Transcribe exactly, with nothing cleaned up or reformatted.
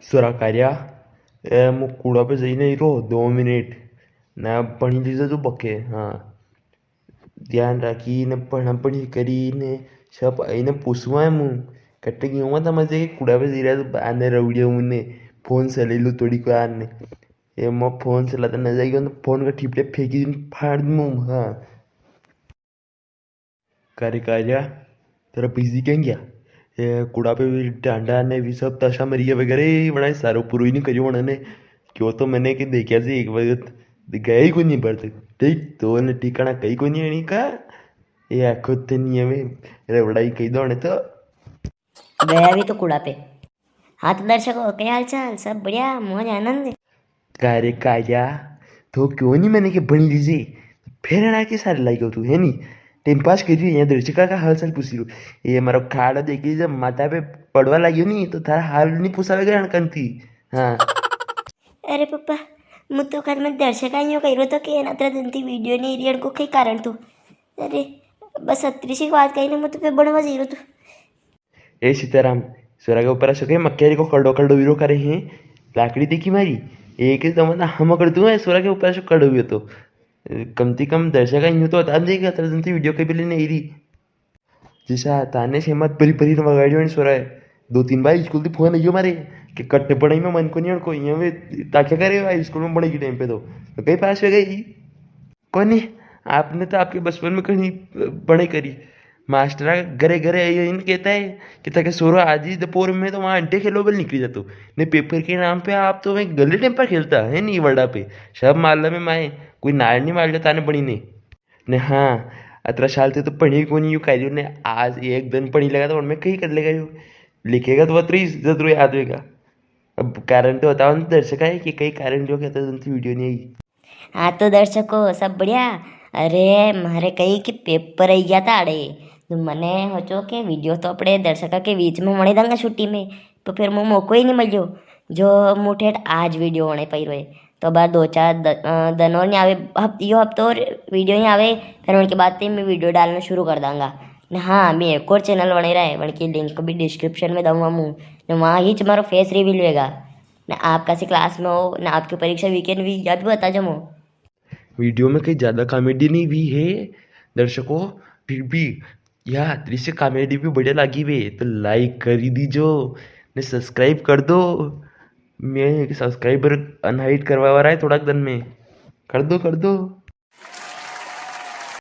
सोरा कार्या, ए, मु कूड़ा पे जई नी रो, दो मिनट। ना भणी लीजे तू बके, हाँ। ध्यान राखी ने भणा भणी करी ने सब आई ने पूछवा है मु। कटे गयो मत मजे के कूड़ा पे जई रहा तो आने रवड़िया मुन्ने फोन से ले लू थोड़ी को आने। ये मो फोन से लाता न जाएगी तो फोन का ठिपड़े फेंकी दिन फाड़ दूँ, हाँ। कार्य कार्या, तेरा बिजी कहीं गया? ये कुड़ा पे भी डांडा ने भी सब तशा मरिया वगैरह ही बनाए, सारो पूरो ही नहीं करियो उन्होंने। क्यों तो मैंने के देखा से एक बार गया ही कोनी बार तक। ठीक तो ने ठिकाना कहीं कोनी है नी का। ये आखो ते नहीं है वे, रे बड़ाई कही दो ने तो। गया भी तो कुड़ा पे। हाँ तो दर्शकों, क्या हाल चाल? सब बढ़िया, मौज आनंद? का रे काया, तो क्यों नहीं मैंने के भणी लीजे? फिर ना के सारे लाइगो तू, है नी? टाइम पास कर रही है, यहाँ दर्शका का हाल चाल पूछ रही हो। ये मारो खाड़ा देखी, जब माथा पे पड़वा लगी नी, तो थारा हाल नहीं पूछा वगैरह अणकंती। हाँ। अरे पप्पा, मु तो खाली मैं दर्शका यूं कह रहा था कि अतरा दिन थी वीडियो नहीं रही, अणको कई कारण तो। अरे, बस अतरी सी बात कही ना, मु तो फिर बनवा जी रहा था। ए सीताराम, सोरा के ऊपर असो कई मक्यारी को करड़ो करड़ो वीरो करे है। लाकड़ी देखी मारी, एक ही तो मतलब हम कर दूं है, सोरा के ऊपर असो करड़ो हुए तो। कम से कम दर्शक यूं तो बता देगा, अतरा दिन थी वीडियो के भी लेने आई रही। जैसा ताने से मत परी परी ने वगाड़ियो ने सोरा है। दो तीन बार स्कूल थी फोन आयो मारे कि कट्टे पढ़ाई में मन को नहीं और कोई ये वे ताक्या करे भाई स्कूल में पढ़ाई के टाइम पे तो, तो कई पास हो गई। कोनी, आपने तो आपके बचपन में कहीं पढ़ाई करी। मास्टर घरे घरे आइयो इन कहता है कि ताके सोरो आज ही दोपहर में तो वहाँ अंटे खेलो बल निकली जातो। ने पेपर के नाम पे आप तो वहीं गली टाइम पर खेलता है नी वड़ा पे। सब मालूम है माए, कोई नार नहीं मार लेता ने बनी ने। ने हाँ, अतरा साल से तो पढ़ी कोनी यू कार्यो ने आज एक दिन पढ़ी लगा तो उनमें कहीं कर लेगा यू। लिखेगा तो अतरी जरूर याद होगा। अब कारण तो बताओ ना दर्शक है कि कई कारण जो कहते हैं तुमसे वीडियो नहीं आई। हाँ तो दर्शकों, सब बढ़िया। अरे, म्हारे कई के पेपर आई गया था आड़े, तो मने सोचो के वीडियो तो अपने दर्शका के बीच में वणे दांगा छुट्टी में, तो फिर मु मौको ही नहीं मिलियो, जो मु ठेठ आज वीडियो वणे पाई रहे। तो बार दो चार द-, अ, दन और नहीं आवे, हफ-, यो हफ्तो और वीडियो नहीं आवे, फिर उनके बाद ते मैं वीडियो डालना शुरू कर दांगा। ने हाँ, मैं एक और चैनल वणे रहा है, वणकी लिंक भी डिस्क्रिप्शन में दूंगा मु, ने वहाँ ही तुम्हारा फेस रिवील होएगा। ने आप कसी क्लास में हो, ने आपकी परीक्षा वीकेंड हुई, या भी बता जमो। वीडियो में कई ज्यादा कॉमेडी नहीं हुई है दर्शकों, फिर भी या अतरी सी कॉमेडी भी बढ़िया लागी वे तो लाइक करी दीजो ने सब्सक्राइब कर दो। मैं सब्सक्राइबर अनहाइड करवा रहा है थोड़ा दिन में, कर दो, कर दो।